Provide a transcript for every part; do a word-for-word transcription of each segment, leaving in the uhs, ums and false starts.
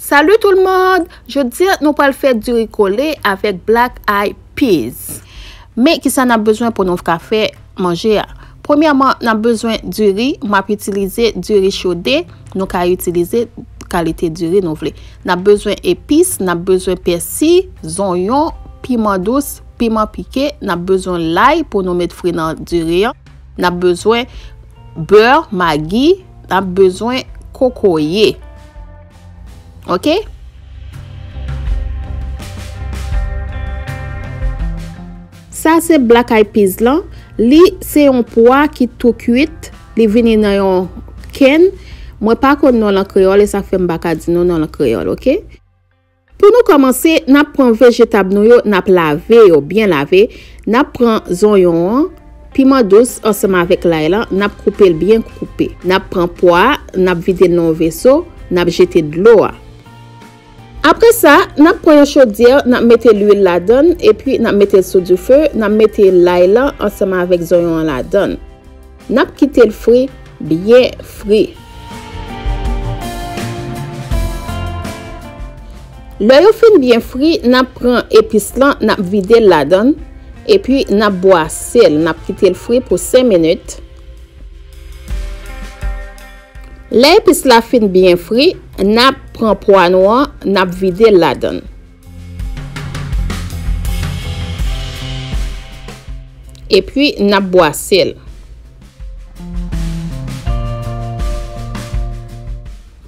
Salut tout le monde! Jodi a nou pral fè diri kole avèk black eyed peas. Men kisa n ap bezwen pou nou ka fè manje a? Premyèman, n ap bezwen diri. M ap itilize diri chode. Nou ka itilize kalite diri nou vle. N ap bezwen epis, n ap bezwen pèsi, zonyon, piman dous, piman pike, n ap bezwen lay pou nou met fri nan diri an. N ap bezwen bè, magi, n ap bezwen kokoye. Oke? Sa se black eyed peas lan. Li se yon pwa ki tou kwit. Li vini nan yon kenn. Mwen pa konn non l an kreyòl, e sa k fè m pa ka di nou non l an kreyòl, oke? Pou nou kòmanse, n ap pran vejetab nou yo, n ap lave yo, byen lave. N ap pran zonyon an, piman dous ansanm avèk lay lan, n ap koupe l byen koupe. N ap pran pwa a, n ap vide l nan yon veso, n ap jete dlo a. Apre sa, n ap pran yon chodyè, n ap mete lwil ladan l, epi n ap mete l sou dife, n ap mete lay lan ansanm avèk zonyon an ladan l. N ap kite l fri, byen fri. Lè yo fin byen fri, n ap pran epis lan, n ap vide l ladan l, epi n ap bwase l, n ap kite l fri pou senk minit. Lè epis la fin byen fri, n ap pran pwa nou an, n ap vide l ladan l. Epi, n ap bwase l.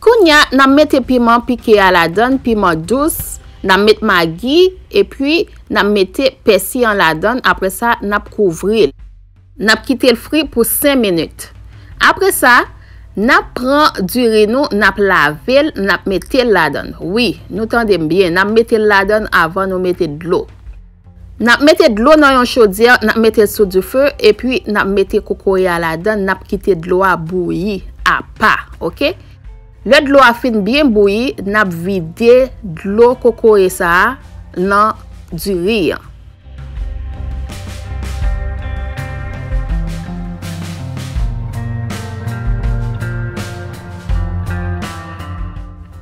Kounye a, n ap mete piman pike a ladan l, piman dous, n ap met magi, epi n ap mete pèsi an ladan l. Apre sa, n ap kouvri l. N ap kite l fri pou senk minit. Apre sa, n ap pran diri nou, n ap lave l, n ap mete l ladan l. Wi, nou tande m byen, n ap mete l ladan l avan nou mete dlo. N ap mete dlo nan yon chodyè, n ap mete l sou dife, epi n ap mete kokoye a ladan l, n ap kite dlo a bouyi apa, oke? Lè dlo a fin byen bouyi, n ap vide dlo kokoye sa a nan diri an.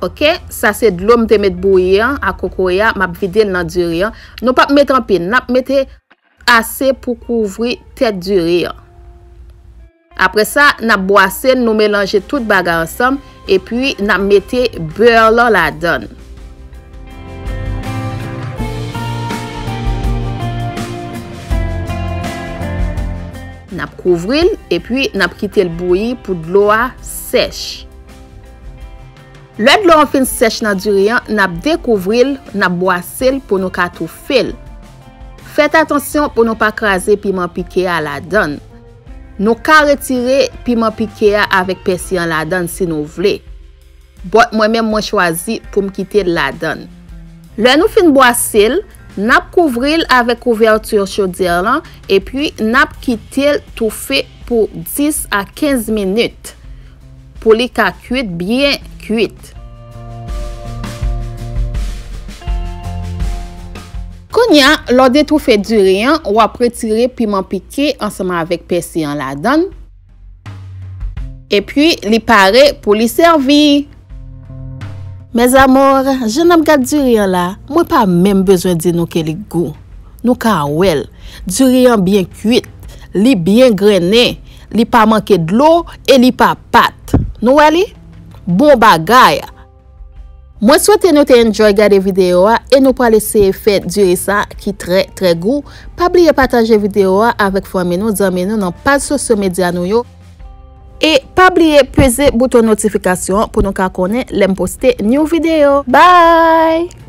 Oke, sa se dlo m te met bouyi an ak kokoye a, m ap vide l nan diri an. Nou p ap met anpil, n ap mete ase pou kouvri tèt diri an. Apre sa, n ap bwase l, nou melanje tout bagay ansanm, epi n ap mete bè lan ladan l. N ap kouvri l, epi n ap kite l bouyi pou dlo a sèch. Lè dlo an fin sèch nan diri an, n ap dekouvri l, n ap bwase l pou nou ka toufe l. Fèt atansyon pou nou pa kraze piman pike a ladan l. Nou ka retire piman pike a avèk pèsi an ladan l si nou vle. But mwen menm mwen chwazi pou m kite l ladan l. Lè nou fin bwase l, n ap kouvri l avèk kouvèti chodyè lan, epi n ap kite l toufe pou dis a kenz minit pou li ka kwit byen kwit. Kounye a, lè w detoufe diri an, w ap retire piman pike ansanm avèk pèsi an ladan l. Epi, li pare pou li sèvi. Mes amours, jan n ap gad diri an la, mwen pa menm bezwen di nou ke li gou. Nou ka wè l. Diri an byen kwit, li byen grennen, li pa manke dlo e li pa pat. Nou wè li? Bon bagay! Mwen swete nou te enjoy gade videyo a e nou pral eseye fè diri sa ki trè, trè gou. Pa bliye pataje videyo a avèk fanmi nou, zanmi nou nan paj sosyo medya nou yo. E pa bliye peze bouton notifikasyon an pou nou ka konnen lè m poste new videyo. Bye!